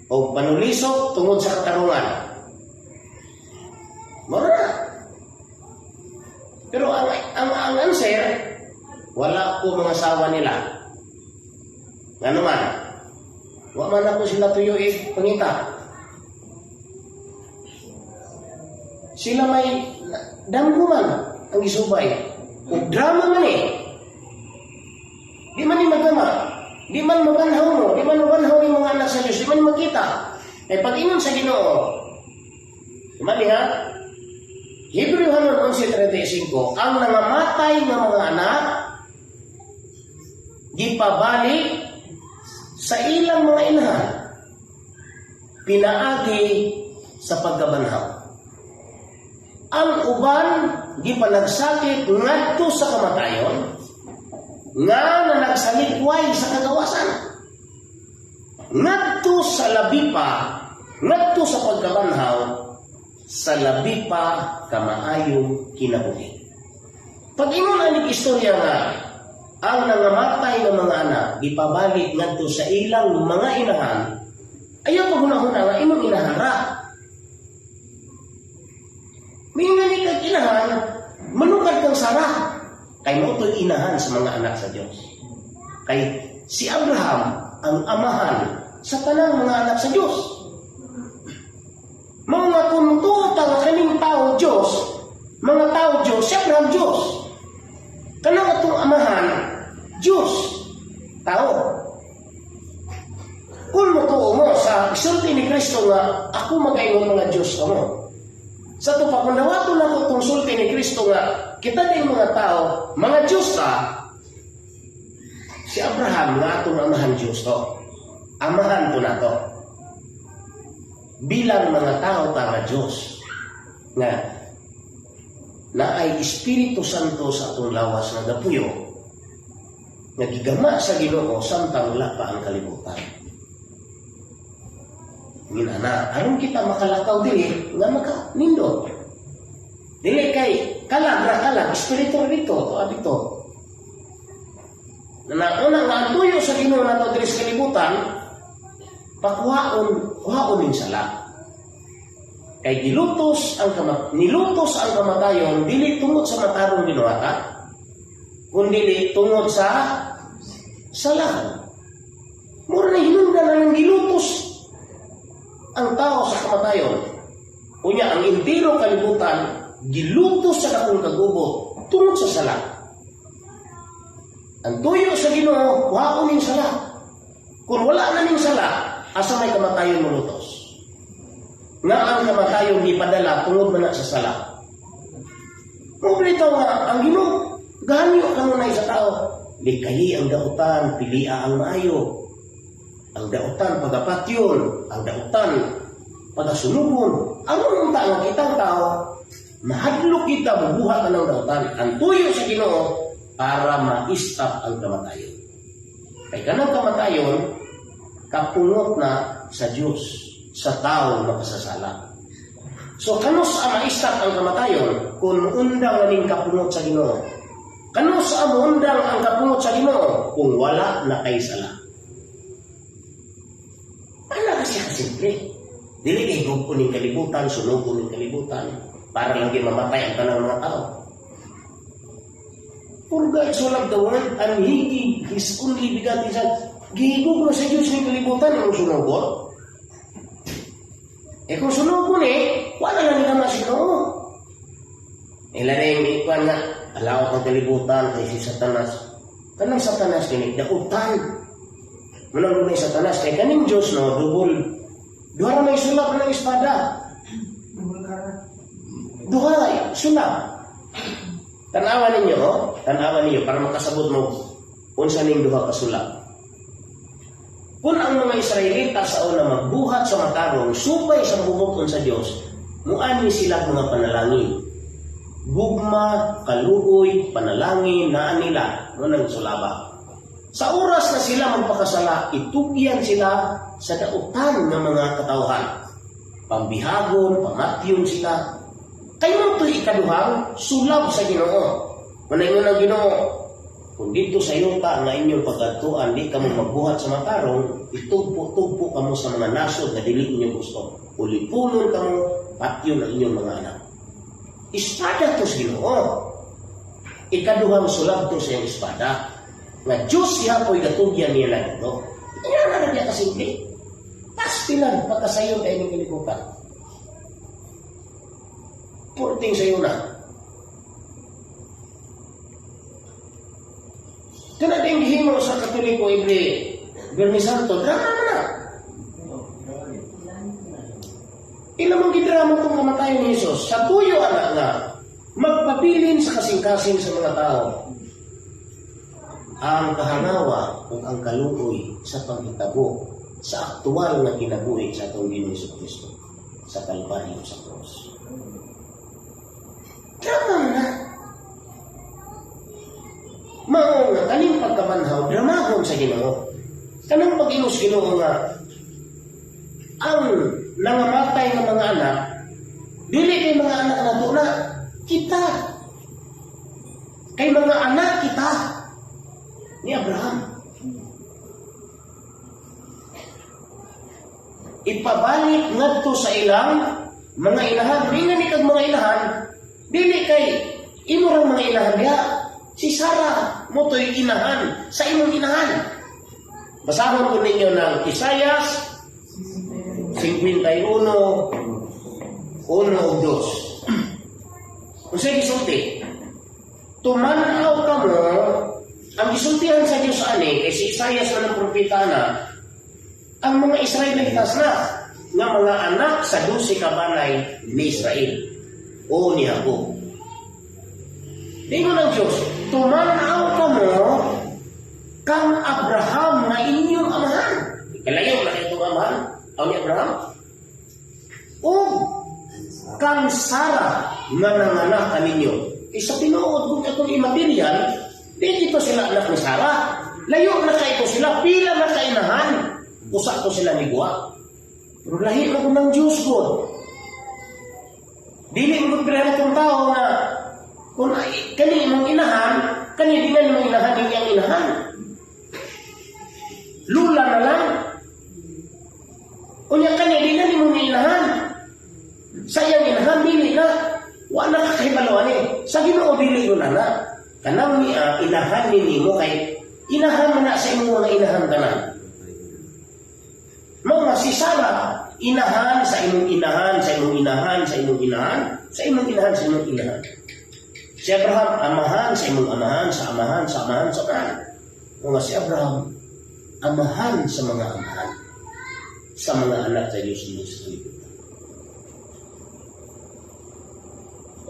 o panulisok tungod sa katarungan. Mora na. Pero ang answer, wala ko mga asawa nila. Ngano man, wa man ako sila tuyo pangita. Sila may damgo man ang gisubay. Ug drama man eh. Di man ni magama. Di man mabanhaw mo. Di man mabanhaw ni mga anak sa Diyos. Di man makita. Kay pag ingon sa Ginoo, di ha? Hebreo 11:35, ang nangamatay nga mga anak gipabalik sa ilang mga inahan pinaagi sa pagkabanhaw. Ang uban gipanagsakit ngadto sa kamatayon. Nga na nagsalikway sa kagawasan. Ngadto sa labi pa, ngadto sa pagkabanhaw, sa labi pa kamaayong kinabuhi. Pag ingon aning istorya nga ang nangamatay ng mga anak gipabalik ngadto sa ilang mga inahan, ayaw paghunahuna nga imong inahan ra. Mingan ni kag inahan, manukad kang Sara. Kay mao to'y inahan sa mga anak sa Dios. Kay si Abraham ang amahan sa tanang mga anak sa Dios. Mga kung mutuo ta nga kaning tao Dios, mga tao Dios, si Abraham Dios. Kanang atong amahan, Dios, tao. Kung mutuo mo sa isulti ni Kristo nga ako magaingon mga Dios kamo. Sa ato pa, kung dawaton ako itong sulti ni Kristo nga kita din mga tao, mga Diyos ta, si Abraham nga atong amahan Diyos to. Amahan to nato. Bilang mga tao ta nga Diyos, nga naay Espiritu Santo sa atong lawas nga gapuyo, nga gigama sa Ginoo samtang wala pa ang kalibutan. Ngin ana, aron kita makalakaw diri nga maka nindot. Dili kay kalag ra kalag, espiritu ra dito, to dito. Na una nga ang tuyo sa Ginoo nato diri sa kalibutan, pakuhaon, kuhaon ning sala. Kay gilutos ang nilutos ang kamatayon dili tungod sa matarong binuhatan, kundi tungod sa sala. Mura na hinungdan na nang gilutos ang tao sa kamatayon. Unya, ang entero kalibutan gilutos sa dakong kagubot tungod sa sala. Ang tuyo sa Ginoo, kuhaon ning sala. Kung wala na ning sala, asa may kamatayon mulutos? Nga ang kamatayon gipadala tungod man na sa sala. Mao bitaw nga ang Ginoo ganyo kanunay sa tao. Likayi ang dautan, pilia ang maayo. Ang dautan pagapatyon, ang dautan pagasunugon. Aron unta nga kitang tao mahadlok kita bubuhat na ng dautan. Ang tuyo sa Ginoo para ma-stop ang kamatayon. Kay kanang kamatayon kapungot na sa Dios sa tao makasasala. So kanus ang ma-stop ang kamatayon kung undang ning kapungot sa Ginoo? Kanus ang undang ang kapungot sa Ginoo kung wala na kay sala? Ana kasi kasimple. Dili kay gugpo ning kalibutan, sunugon ning kalibutan para lang di mamatay ang tanang mga tao. For God so loved the world and He gave His only begotten Son. Gihigugma sa Diyos ning kalibutan ang sunugon. Eh kung sunugon eh, wala na nila sa Ginoo. Ila na yung ikuan nga, alaw ang kalibutan kay si Satanas. Kanang Satanas kini, dautan. Manang may Satanas kay kaning Diyos no, double. Duha ra may sulap ng espada. Duha sulap. Tanawa ninyo, oh. Tanawa ninyo para makasabot mo unsa ning duha ka sulap. Kung ang mga Israelita sa una magbuhat sa matarong supay sa bumuton sa Dios, muani sila mga panalangin. Gugma, kaluoy, panalangin naa nila mo nang sulaba. Sa oras na sila magpakasala, itugyan sila sa dautan ng mga katawhan. Pambihagon, pamatyon sila. Kay mao to'y ikaduhang sulab sa Ginoo. Manaingon ang Ginoo, kung dito sa yuta nga inyong pagkadtuan, di kamo magbuhat sa matarong, itugpo-tugpo kamo sa mga nasod na dili inyo gusto. Ulipunon kamo, patyon ang inyong mga anak. Espada to sa Ginoo. Ikaduhang sulab to sa iyang espada. Nga Diyos siya po'y gatugyan niya lang ito. Kaya na na niya kasimple. Pastilan, pagkasayon kayo ng kalibutan. Purting sayo na. Kana din gihimo sa Katoliko every Biyernes Santo, drama na na. Ilang mong gidrama itong kamatayon ni Jesus? Sa tuyo anak nga, magpabilin sa kasing-kasing sa mga tao ang kahanawa ug ang kaluoy sa panghitabo sa aktual nga kinabuhi sa atong Ginoong Kristo sa Kalbaryo sa krus. Drama na. Mao nga kaning pagka pagkabanhaw, dramahon sa Ginoo. Kanang pag-ingon sa Ginoo nga ang nangamatay nga mga anak, dili kay mga anak nato na kita. Kay mga anak kita ni Abraham. Ipabalik ngadto sa ilang mga inahan. Ringan ni kag mga inahan, dili kay imo rang mga inahan diha. Si Sarah mo to'y inahan sa imong inahan. Basahon ko ninyo ng Isayas 51, 1 ug 2. Unsay gisulti? Tumanaw kamo, ang gisultihan sa Dios ani kay si Isayas man ang propeta na ang mga Israelitas na nga mga anak sa 12 ka banay ni Israel o ni Jacob. Dingon ng Diyos, tumanaw kamo kang Abraham nga inyong amahan. Kalayo na kayo itong amahan, ang ni Abraham. O kang Sarah nga nanganak kaninyo. Eh, sa tinuod kung itong immaterial, di ito sila anak ni Sarah. Layo na kay ito sila, pila na kainahan. Usa to sila ni Buwa. Pero lahi na ko ng Diyos ko. Dili mo pila itong tao nga kung ay, kani imong inahan, kani di na imong inahan, iyang inahan. Lula na lang. Unya kani di na imong inahan. Sa iyang inahan, dili na. Wa na kakahibalo ani. Sa Ginoo dili yun ana. Kanang niya inahan ni nimo kay inahan man na sa imong mga inahan tanan. Mao nga si Sarah, inahan sa imong inahan, sa imong inahan, sa imong inahan, sa imong inahan, sa imong inahan. Si Abraham, amahan sa imong amahan, sa amahan, sa amahan, sa amahan. Mao nga si Abraham, amahan sa mga amahan, sa mga anak sa Diyos sa kalibutan.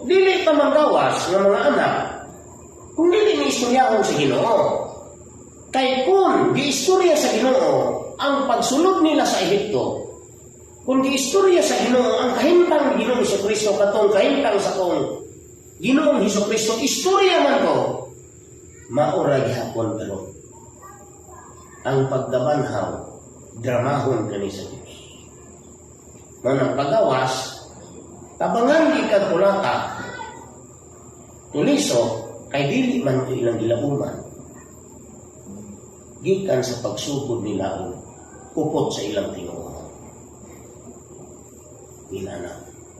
Dili ta manggawas nga mga anak kung dili ni istoryahon sa Ginoo. Kay kung giistorya sa Ginoo ang pagsulod nila sa Ehipto, kung giistorya sa Ginoo ang kahimtang ni Ginoong Hesukristo katong kahimtang sa kong Ginoong Hesukristo, istorya man ko, maura gihapon karon. Ang pagkabanhaw, dramahon kani sa Dios. Mao nang pagawas, tabangan gikag kulata, tuliso, kay dili man ko ilang gilauman. Gikan sa pagsugod nila og kupot sa ilang tinuod. Inana.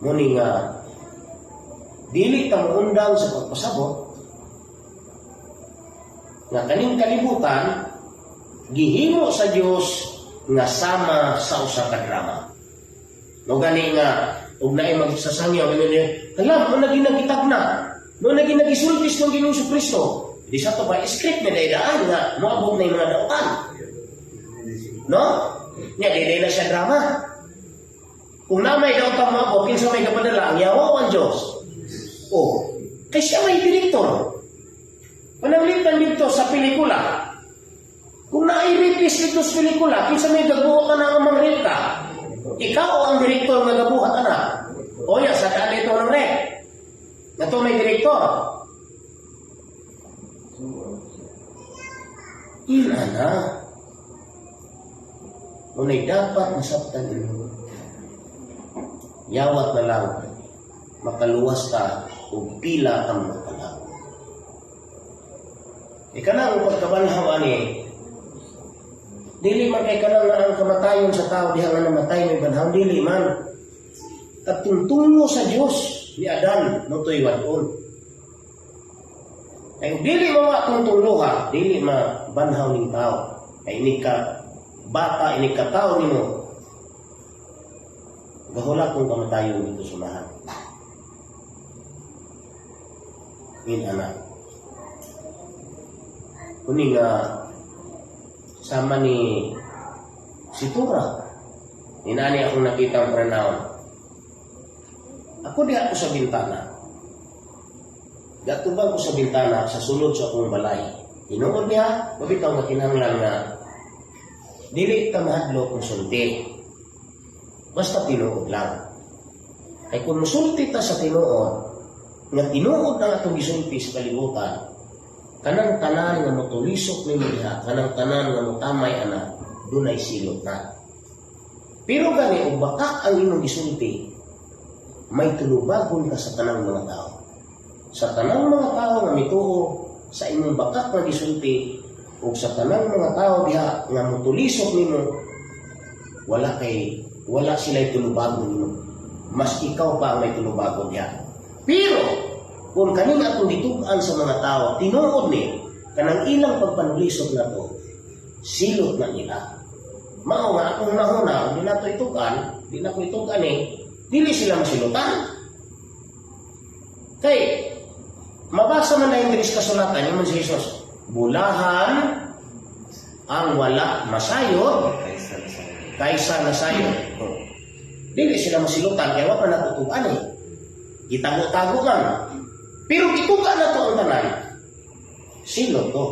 Muni nga dili ta moundang sa pagpasabot nga kaning kalibutan gihimo sa Dios nga sama sa usa ka drama. No gani nga og naay magsasangyaw ingon niya, hala mo na ginagitag na. Mo na ginagisultis ng Ginoong Kristo. Di sa to ba script na daan nga moabot na yung mga dautan. No? Nya dili na siya drama. Kung na may dautan moabot, kinsa may kapadala ang yawa o ang Diyos? Oh, kay siya may direktor. Pananglitan dito sa pelikula. Kung naay rapist dito sa pelikula, kinsa may gabuhat ka na ang mga ka? Ikaw ang direktor nga gabuhat ana. O ya, sa daan ito ng rep. Nato may direktor. Ina na. Unay dapat masabtan ninyo. Yawat na lang makaluwas ta og pila ka mga kalag. Ika na ang pagkabanhaw ani, dili man kay kanang na ang kamatayon sa tao diha nga namatay may banhaw, dili man. Katong tungo sa Dios ni Adan no to'y wad-on. Kay dili mo atong tungluha, dili ma banhaw ning tao. Kay ini ka bata, ini ka tao nimo. Gahula kung kamatayon dito sumahan. In anak. Kuni nga sama ni si Tura. Inani akong nakita ang pronoun. Ako di ako sa bintana. Gatubang ko sa bintana sa sulod sa akong balay. Tinuod niya, mabitaw nga kinahanglan nga dili ta mahadlok kung sulti. Basta tinuod lang. Kay kung musulti ta sa tinuod, nga tinuod ang atong gisulti sa kalibutan, Kanang tanan nga motulisok nimo diha, kanang tanan nga motamay ana, dunay silot na. Pero gani og bakak ang imong gisulti, may tulubagon ka sa tanang mga tao. Sa tanang mga tao nga mituo sa imong bakak nga gisulti ug sa tanang mga tao diha nga motulisok nimo, wala sila tulubagon nimo. Mas ikaw pa ang may tulubagon diha. Pero kung kaning atong gitug-an sa mga tao, tinuod ni kanang ilang pagpanulisok na to, silot na nila. Mao nga akong nahuna, di na to itug-an, di na ko itug-an eh, dili sila masilutan. Kay, mabasa man na yung diri sa kasulatan, ingon si Jesus, "Bulahan ang wala masayod kaysa nasayod." Oh. Dili sila masilutan kaya wa pa natutug-an eh. Gitago-tago man. Pero gitug-an na to ang tanan. Silot to.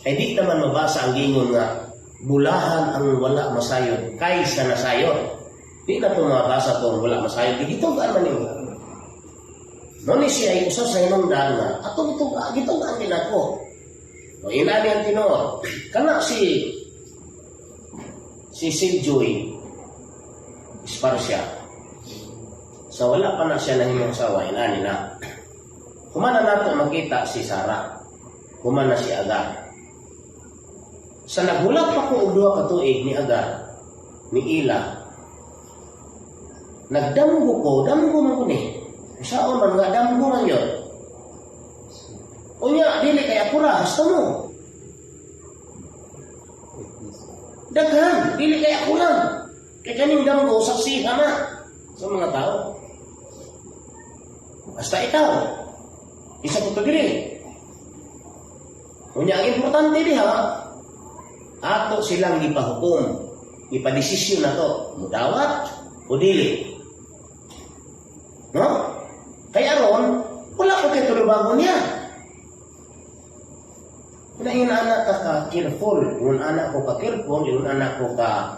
Kay di naman mabasa ang gingon nga "Bulahan ang wala masayod kaysa nasayod." Di na to mabasa to ang wala masayod. Gitug-an man ninyo. Mao ni siya ay usa sa hinungdan nga atong gitug-an, gitug-an din ako. O inani ang tinuod. Kana si si Siljoy Esparcia. Sa wala pa na siya nahimong asawa, inani na. Humana nato makita si Sarah. Humana si Agar. Sa naghulat pa ko og 2 ka tuig ni Agar, ni Ila, nagdamgo ko, damgo man ko ni. Saon man nga damgo man yun. Unya, dili kay ako ra, hasta mo. Daghan, dili kay ako lang. Kay kaning damgo, saksiha na sa mga tao. Basta ikaw, isa ko to diri. Unya, ang importante diha, ato silang gipahukom, ipadesisyon na to, mudawat o dili. No? Kaya aron, wala ko kay tulubagon niya. Una anak ka ka careful, yung anak ko ka careful, yung anak ko ka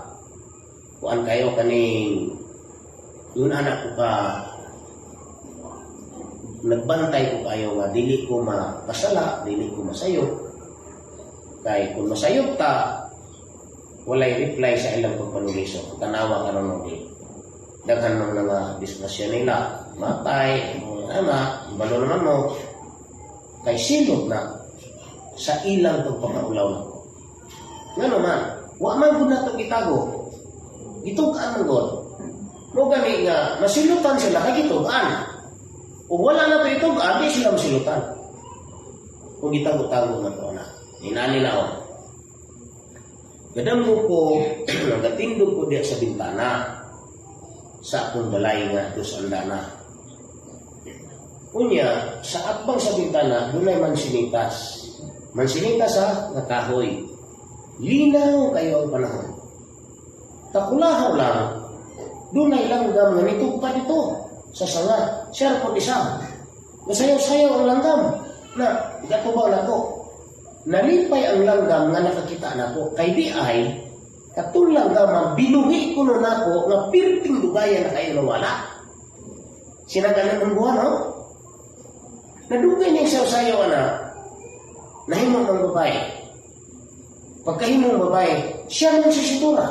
kuan kayo kaning yung anak ko ka nagbantay ko kayo nga dili ko makasala, dili ko masayop. Kay kung masayop ta, walay reply sa ilang pagpanulisok. Tanawa karon di. Daghan man nga disgrasya nila, matay, mga anak, balo naman mo. Kay silot na sa ilang pagpakaulaw na. Ngano man, wa man gud nato gitago. Gitug-an man gud. Mo gani nga masilutan sila kay gitug-an. Ug wala na to itug-an, di sila masilutan. Kung gitago-tago na to na. Inani na oh. Gadamgo ko, nagatindog ko diya sa bintana sa akong balay nga dos andana. Unya, sa atbang sa bintana, dunay mansinitas. Mansinitas sa nga kahoy. Linaw kayo ang panahon. Takulahaw lang, dunay langgam nga nitugpa dito sa sanga. Siya po isa. Masayaw-sayaw ang langgam na gatubaw na ko. Nalipay ang langgam nga nakakita nako. Kay di ay, katong langgam ang binuhi ko no nako nga pirting dugayan na kayo nawala. Sinagalan ng buwan, no? Nadugay niya sayaw-sayaw na, nahimo ng babae. Pagkahimong babae, siya man si Situra.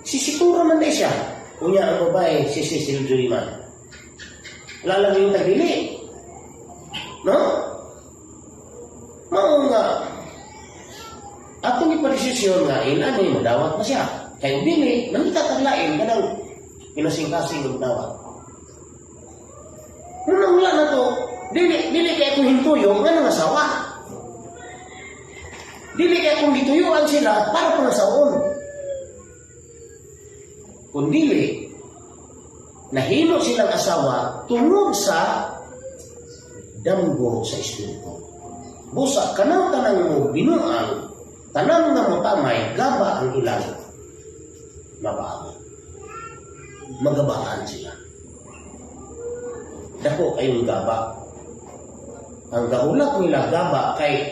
Si Situra man di siya. Unya ang babae, si Cecil Joyman. Wala lang yung tagdili. No? Mao nga, atong ipadesisyon nga, inani, madawat na siya. Kay dili, nangita taglain, kanang kinasing-kasing ng dawat. Nung wala na to, dili, dili kay kung hintuyo, nga nang asawa. Dili kay kung gituyuan sila, para pangasaon. Kung dili, nahimo silang asawa tungod sa damgo sa Espiritu. Busa, kanang tanang mo binuang, tanang nga mo tamay, gaba ang ilang mabago. Magabaan sila. Dako kayong gaba. Ang gahulat nila gaba kay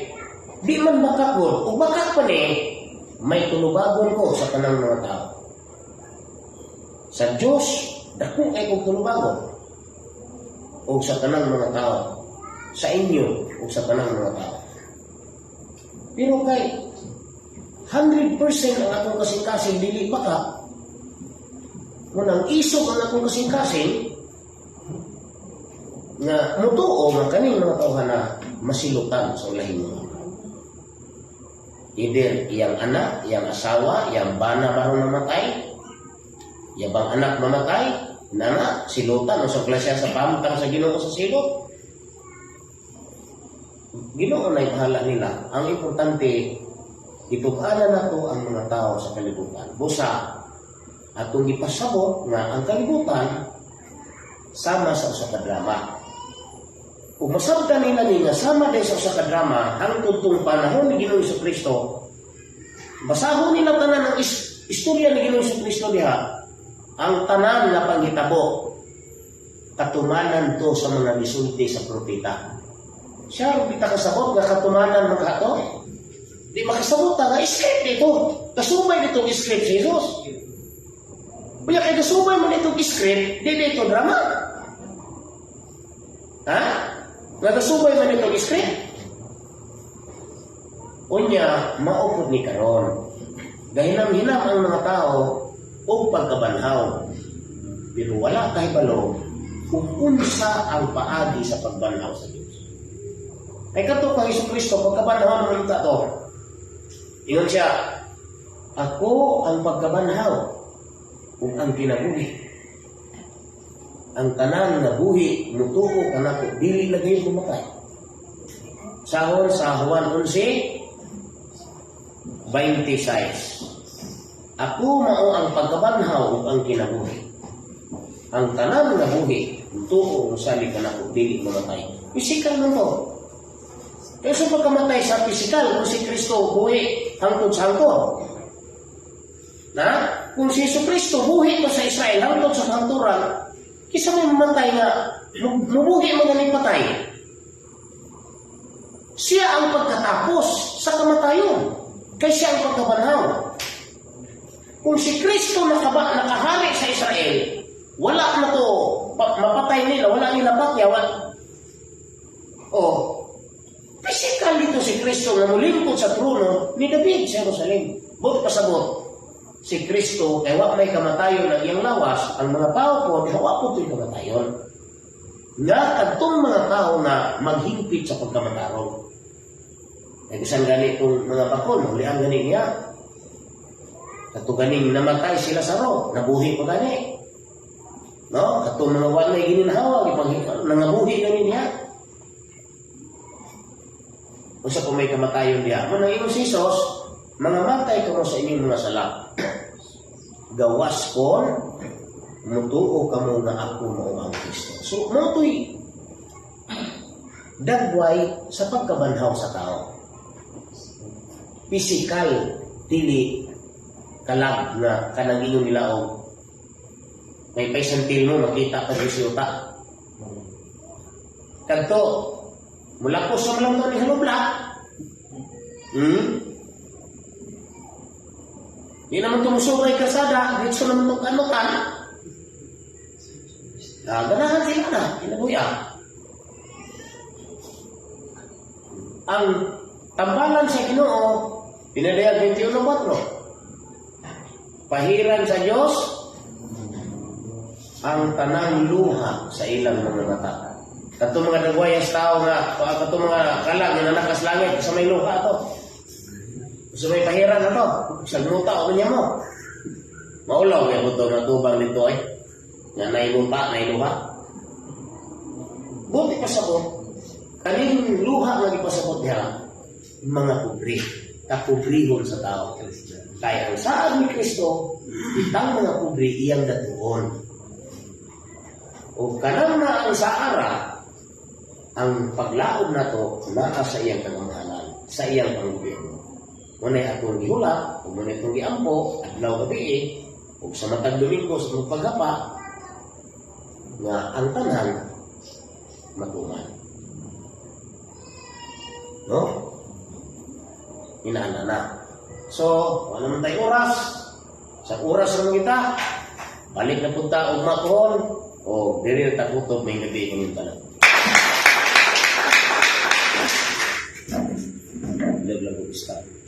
di man makakod o bakak pa ni may tulubagon ko sa tanang mga tao. Sa Diyos, dako kay kong tulubagon. O sa tanang mga tao. Sa inyo o sa tanang mga tao. Pero kay 100% ang atong kasing-kasing dili baka, munang isog ang atong kasing-kasing nga mutuo nga kaning mga tawhan na masilutan sa ulahing mga. Either iyang anak, iyang asawa, iyang bana barong mamatay, iyang anak mamatay, na nga, silutan o sa klasya sa pamtang sa Ginoo sa silot. Ginoo na bahala nila. Ang importante, gitug-anan nato ang mga tao sa kalibutan. Busa, atong gipasabot nga ang kalibutan sama sa usa ka drama. Kung masabtan nila ni nga sama day sa usa ka drama hangtod tong panahon ni Ginoong Kristo, basahon nila tanan ang istorya ni Ginoong Kristo diha, ang tanan nga panghitabo katumanan to sa mga gisulti sa propeta. Siya, di ta kasabot nga katumanan man kato. Di makasabot ta nga script dito. Kasubay dito script si Jesus. Kaya kay kasubay man itong script, di dito drama. Ha? Nga kasubay man itong script. Unya, mao pud ni karon. Gahinam-hinam ang mga tao og pagkabanhaw. Pero wala kahibalo kung unsa ang paagi sa pagbanhaw sa Diyos. Ay kato kang Hesus Kristo, pagkabanhaw naman ta to. Ingon siya, "Ako ang pagkabanhaw ug ang kinabuhi. Ang tanan nga buhi mutuo kanako dili na gayud mamatay." Sahon sa Juan 11:26. "Ako mao ang pagkabanhaw ug ang kinabuhi. Ang tanan nga buhi mutuo mosalig kanako dili mamatay." Physical man to. Kaya sa pagkamatay sa physical, kung si Kristo buhi hangtod sa hangtod. Na? Kung si Jesu Kristo buhi to sa Israel hangtod sa hangturan, kisa may mamatay nga mubuhi mga ni patay. Siya ang pagkatapos sa kamatayon. Kay siya ang pagkabanhaw. Kung si Kristo nakahari sa Israel, wala na to, mapatay nila, wala nila patya, wala. Oh, physical dito si Kristo nga mulingkod sa trono ni David sa Jerusalem. Buot pasabot, si Kristo, kay wa may kamatayon ang iyang lawas, ang mga tao po, wa po ito'y kamatayon. Nga kadtong mga tao na maghingpit sa pagkamatarong. Ay bisan gani itong mga bakon, hulihan gani niya. Kato ganing namatay si Lazaro, nabuhi pa gani. No? Katong mga wa may gininhawa, nangabuhi gani niya. Unsa kung may kamatayon diha? Mo nang ingon si Jesus, "Mga matay kamo sa inyong mga sala. Gawas kon mutuo kamo nga ako mao ang Kristo." So, mao to'y dagway sa pagkabanhaw sa tao. Physical, dili kalag nga kanang inyong nilaog. May paisantil mo, makita pa sa yuta. Kadto, mula ko sa lang to ni halubla. Di naman tumusugay kalsada, dito naman itong kanutan. Ah, ganahan sila na, kinabuya. Ang tambalan sa Ginoo, pinadayag 21:4. Pahiran sa Dios ang tanang luha sa ilang mga mata. Katong mga dagwayas tao nga, katong mga kalag nga nanakas langit, sa may luha to. Sa may pahiran na to, sa luta o niya mo. Maulaw kay buto nga tubang dito ay. Nga nailupa, nailuha. Buti pasabot, kaning luha nga gipasabot niya, mga pobre, kapobrehon sa tao. Kaya ang saad ni Kristo, itang mga pobre iyang datuon. O kanang na ang saara, ang paglaom nato naa sa iyang kagamhanan, sa iyang panggobyerno. Muna'y atong gihulat, ug muna'y atong giampo, adlaw gabi, ug sa matag Domingo sa magpaghapa, nga ang tanan matuman. No? Inaana na. So, wala man tayo oras. Sa oras naman kita, balik na punta og makuhon, o diri na takutob may gabi kung tanan. Love lang ko. Krista.